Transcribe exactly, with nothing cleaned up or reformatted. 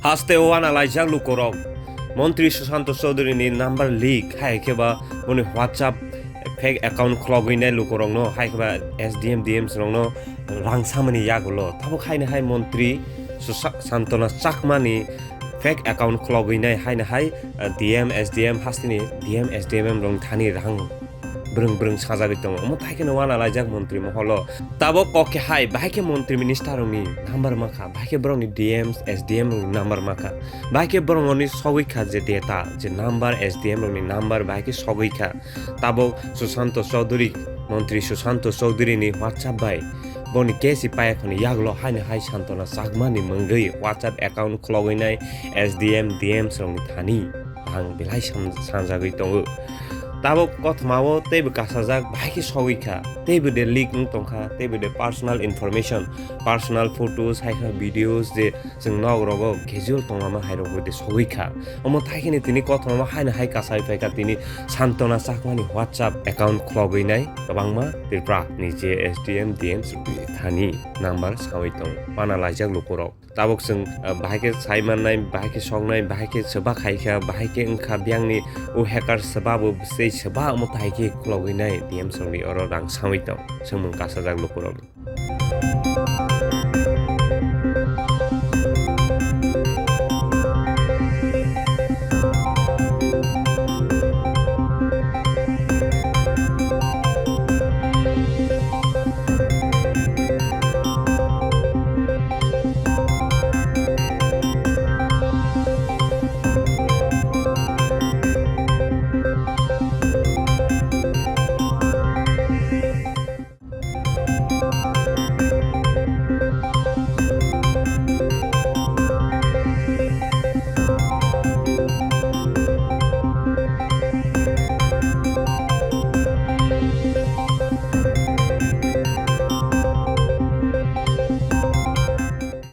Haste o wana laijak lukorok. Montri Susanto Chaudhary ni number leak, hai khe ba boni WhatsApp fake account khulogwi nai lukorokno, hai khe ba S D M, D Ms rokno rang samani yagulo. Tabuk haino hai montri Susa-, Santona Chakma ni fake account khulogwi nai haino hai, uh, D M, S D M hasteni D M, S D M rokni thani rang brwng brwng sajagwi tongo. Omo tai kheno wana laijak montri moholo. Tabuk kok khe hai, bahai khe montri minister rokni number mankha, bahai khe borokni D Ms, S D M rokni number mankha. Bahai khe borokni sogwi kha je data, je number, S D M rokni number bahai khe sogwi kha. Tabuk Susanto Chaudhary, montri Susanto Chaudhary ni WhatsApp bai boni case paiya khani yagulo haino hai Santona Chakma ni mungwi WhatsApp account khulogwi nai S D M, D Ms rokni thani ang belai san-, sanjagwi tongo. Tabuk kothoma o teibo kasajak bahai khe sogwi kha, teibo de leak wng tongkha, teibo de personal information, personal photos, hai khe videos je chwng nok rogo casual tongma hai rok de sogwi kha. Omo tai kheno tini kothoma haino hai kasai phaikha tini Santona Chakma ni WhatsApp account khulogwi nai kwbangma Tripura ni je S D M, D M thani number sawi tong. Wana laijak lukurok. Tabuk chwng, ah, bahai khe sai mannai, bahai khe soknai, bahai khe swba khai kha, bahai khe wng kha biyangni o hacker swba bo sei swba omo tai khe khulogwi nai D M songni oro rang sawi tong. Swngmung kasajak lukurok.